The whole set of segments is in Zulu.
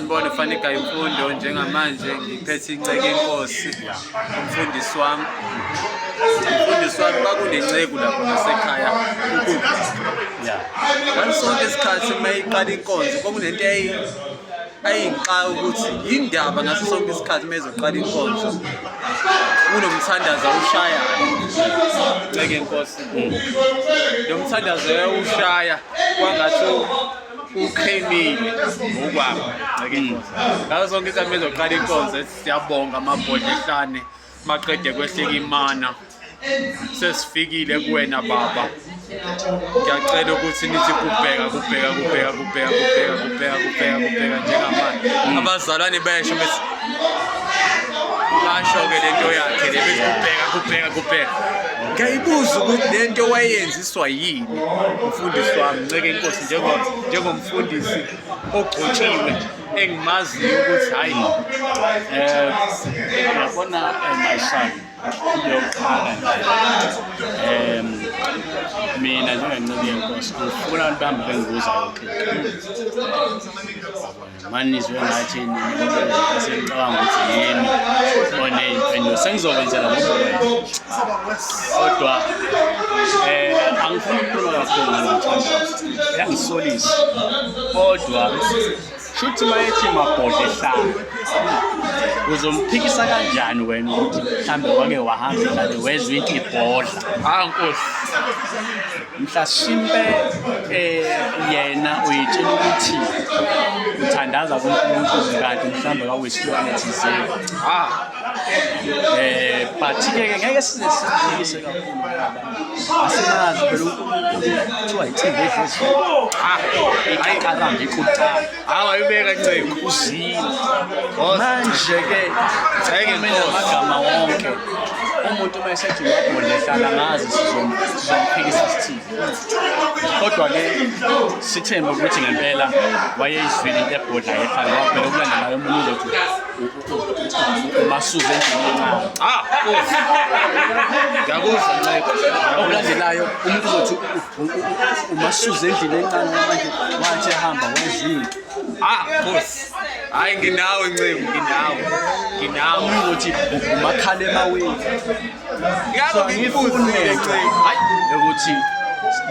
Sanibona Fanika Imfundo, njengamanje ngiphethe inceke inkosi, umfundisi wami. Umfundisi wami, kwakunenceku lapho ngasekhaya ukuphi. Ngaso sonke isikhathi uma iqala inkonzo kwakunento ayingixaka ukuthi yindaba ngaso sonke isikhathi uma ezoqala inkonzo kunomthandazo awushayayo. Nceke inkosi. Lo mthandazo uyawushaya kwangathi uqhemile ngokwabo, nceke inkosi. Ngaso sonke isikhathi uma ezoqala inkonzo ethi siyabonga amabhodla ehlane maqede kwehleka imana, sesifikile kuwena baba, ngiyacela ukuthi nithi kubheka kubheka kubheka kubheka kubheka kubheka kubheka kubheka. Njengamanje abazalwane besho bethi basho-ke lento yakhe le, bethi kubheka kubheka kubheka. Ngiyayibuza ukuthi le nto wayeyenziswa yini umfundisi wami, nceke inkosi, njengomfundisi ogcotshiwe engimaziyo ukuthi hhayi. Yabona, my son, yokuqala nje, mina njengenceku yenkosi ngifuna abantu bahambe bengibuza yonke into. Manizwe ngathi sengicabanga ukuthi yimi oney'mpendulo, sengizokwenzela ngoba wena, kodwa angifuni ukukhuluma kakhulu ngalo mthandazo, uyangisolisa. Kodwa shuthi mayethi mabhodla ehlane, uzomphikisa kanjani wena ukuthi mhlambe wake wahamba ehlane wezwa into ibhodla? Ah, nkosi. Mhlasimpe yena uyitshela ukuthi uthandaza kuNkulunkulu, kanti mhlambe kwakuyisilwane thizeni. But ke ngeke size siphikise kakhulu ngoba asimazi phela uNkulunkulu. Kuthiwa insimbi edlezulu, iqaqaramba iqutana. Hawu, ayibeka nceko. Uzile manje ke. Ngeke. Amagama wonke umuntu uma esethi umabhodla ehlala, ngazi sizomphikisa sithini, kodwa-ke sithembe ukuthi ngempela wayeyizwile into ebhodla ehlala, ngoba phela okulandelayo omunye uzothi umasuze endlini encane. Ah, nkosi, ngiyakuzwa nceko. Okulandelayo umuntu uzothi umasuze endlini encane, manje wathi ehamba wezwa into. Ah, nkosi, hayi, nginawe nceko, nginawe, nginawe. Omunye uzothi umakhala emaweni. Ngiyabo, ngikubuzile nceko, hayi. Yokuthi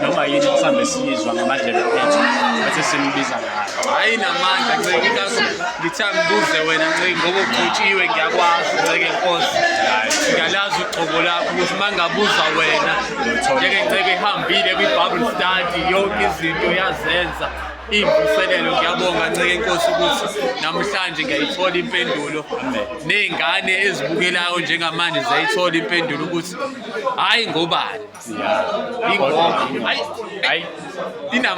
noma yini mhlawumbe siyizwa ngamadlebe ethu bese simbiza ngayo. Hayi, namandla nceke, ingakho ngithe angibuze wena nceke, ngoba ugcotshiwe. Ngiyakwazi nceke nkosi, ngiyalazi ugcobo lakho, ukuthi uma ngabuza wena njengenceke ehambile kwi-Bible study, yonke izinto yazenza iy'mvuselelo. Ngiyabonga nceke inkosi ukuthi namhlanje ngiyayithola impendulo, ney'ngane ezibukelayo njengamanje ziyayithola impendulo ukuthi hhayi, ngobani ingoma, hayi. Hayi. Inamandla.